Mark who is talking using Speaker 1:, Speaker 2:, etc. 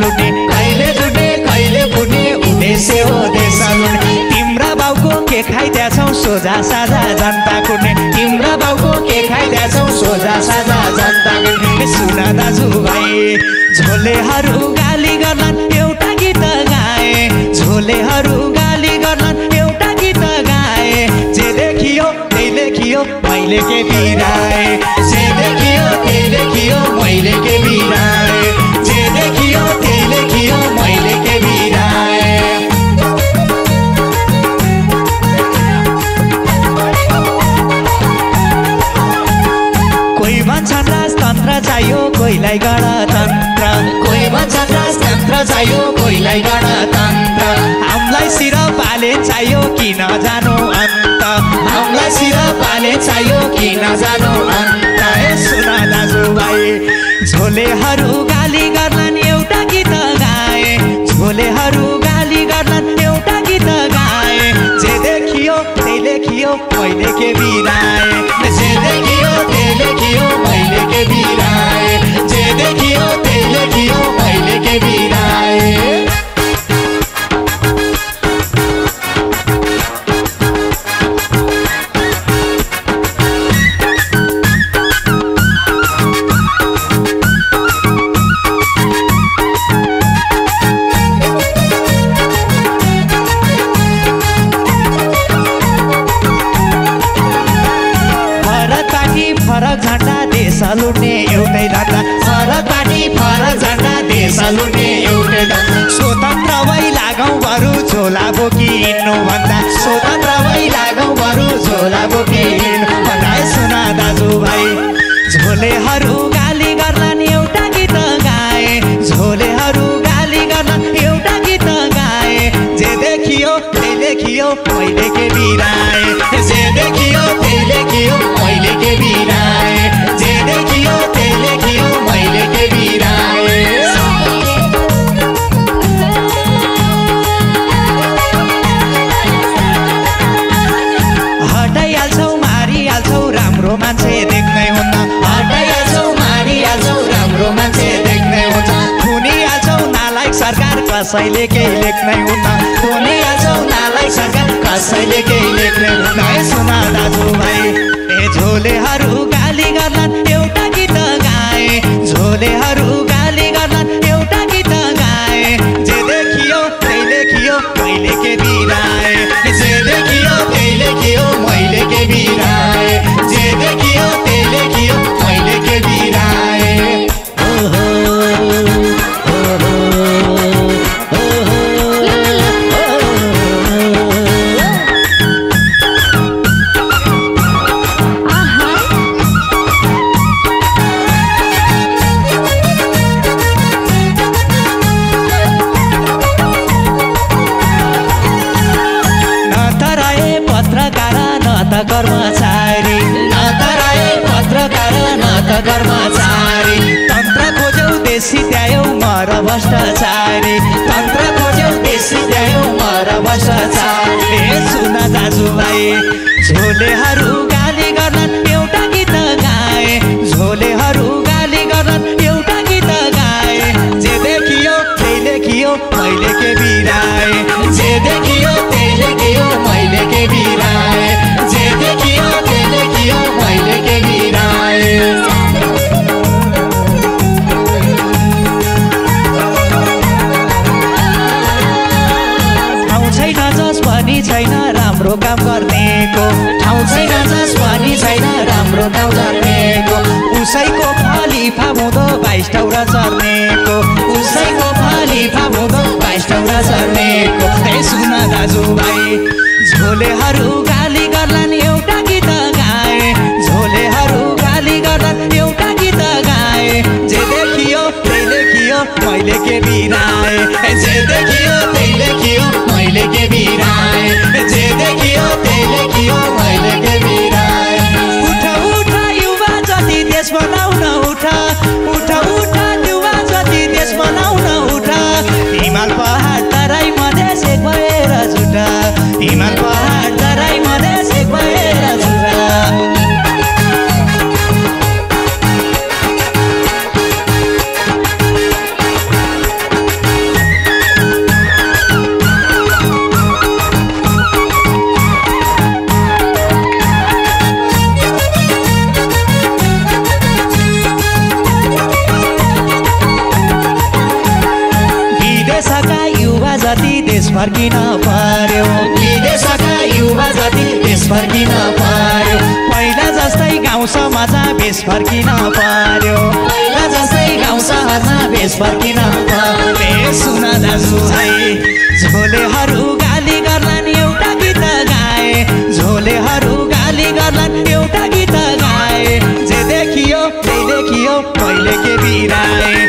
Speaker 1: लुट्ने कहिले जुट्ने कहिले फुट्ने उद्देश्य हो देश लुट्ने तिम्रा बाउको के खाइदिएछौ सोझा साझा जनता कुट्ने तिम्रा बाउको के खाइदिएछौ सोझा साझा जनता कुट्ने सुन दाजुभाइ झोलेहरू गाली गर्लान् एउटा गीत गाए झोलेहरू गाली गर्लान् एउटा गीत गाए जे देखियो त्यही लेखियो मैले के बिराए जे देखियो त्यही लेखियो मैले के बिराए जे देखियो त्यही लेखियो मैले के बिराए कोही भन्छन् राजतन्त्र चाहियो कोहीलाई गणतन्त्र कोही भन्छन् राजतन्त्र चाहियो कोहीलाई गणतन्त्र हामीलाई शिर पाले चाहियो कि नजानु अन्त हामीलाई शिर पाले चाहियो कि नजानु अन्त ए सुन दाजुभाइ झोलेहरू गाली गर्लान् एउटा गीत गाए झोलेहरू गाली गर्लान् एउटा गीत गाए जे देखियो त्यही लेखियो मैले के बिराए जे देखियो त्यही लेखियो मैले के बिराए जे देखियो त्यही लेखियो मैले के बिराए फरक झन्डा देश लुट्ने एउटै धन्दा फरक पार्टी फरक झन्डा देश लुट्ने एउटै धन्दा स्वतन्त्र भई लागौँ बरु झोला बोकी हिँड्नु भन्दा स्वतन्त्र भई लागौँ बरु झोला बोकी हिँड्नु भन्दा सुन दाजुभाइ झोलेहरू गाली गर्लान् एउटा गीत गाए झोलेहरू गाली गर्लान् एउटा गीत गाए जे देखियो त्यही लेखियो मैले के बिराए जे देखियो त्यही लेखियो मैले के बिराए जे देखियो त्यही लेखियो मैले के बिराए हटाइहाल्छौ मारिहाल्छौ राम्रो मान्छे देख्नै हुन्न हटाइहाल्छौ मारिहाल्छौ राम्रो मान्छे देख्नै हुन्छ खुनिहाल्छौ नालायक सरकार कसैले केही लेख्नै हुन्न खुनिहाल्छौ नालायक सरकार कसैले केही लेख्नै हुन्न सुन दाजुभाइ ए झोलेहरू गाली गर्लान् एउटा गीत गाए झोलेहरू गाली गर्लान् एउटा गीत गाए जे देखियो त्यही लेखियो मैले के बिराए जे देखियो त्यही लेखियो मैले के बिराए जे देखियो त्यही लेखियो मैले के बिराए कर्मचारी न त रहे पत्रकार न त कर्मचारी तन्त्र खोज्यौ देशी त्यायौ मर भ्रष्टाचारी तन्त्र खोज्यौ देशी त्यायौ मर भ्रष्टाचारी सुन दाजुभाइ झोलेहरू गाली गर्लान् एउटा गीत गाए झोलेहरू गाली गर्लान् एउटा गीत गाए जे देखियो त्यही लेखियो मैले के बिराए जे देखियो त्यही लेखियो मैले के बिराए जे देखियो त्यही लेखियो मैले के बिराए ठाउँ छैन जस पनि छैन राम्रो काम गर्नेको ठाउँ छैन जस पनि छैन राम्रो काम गर्नेको उसैको फलिफा हुँदो 22 टौरा चर्नेको उसैको फलिफा हुँदो 22 टौरा चर्नेको सुन दाजुभाइ झोलेहरू गाली गर्लान् एउटा गीत गाए झोलेहरू गाली गर्लान् एउटा गीत गाए जे देखियो त्यही लेखियो मैले के बिराए जे देखियो त्यही लेखियो मैले के बिराए जे देखियो त्यही लेखियो मैले के बिराए उठ उठ युवा जति देश बनाउन उठ उठ उठ युवा जति देश बनाउन उठ हिमाल पहाड तराई मधेस एक भएर जुट हिमाल पहाड तराई मधेस एक भएर जुट जति देश फर्किन पर्यो विदेशका युवा जति देश फर्किन पर्यो पहिला जस्तै गाउँ समाजमा भेष फर्किन पर्यो पहिला जस्तै गाउँ सहरमा भेष फर्किन पर्यो सुन दाजु है झोलेहरू गाली गर्लान् एउटा गीत गाए झोलेहरू गाली गर्लान् एउटा गीत गाए जे देखियो त्यही लेखियो पहिले के बिराए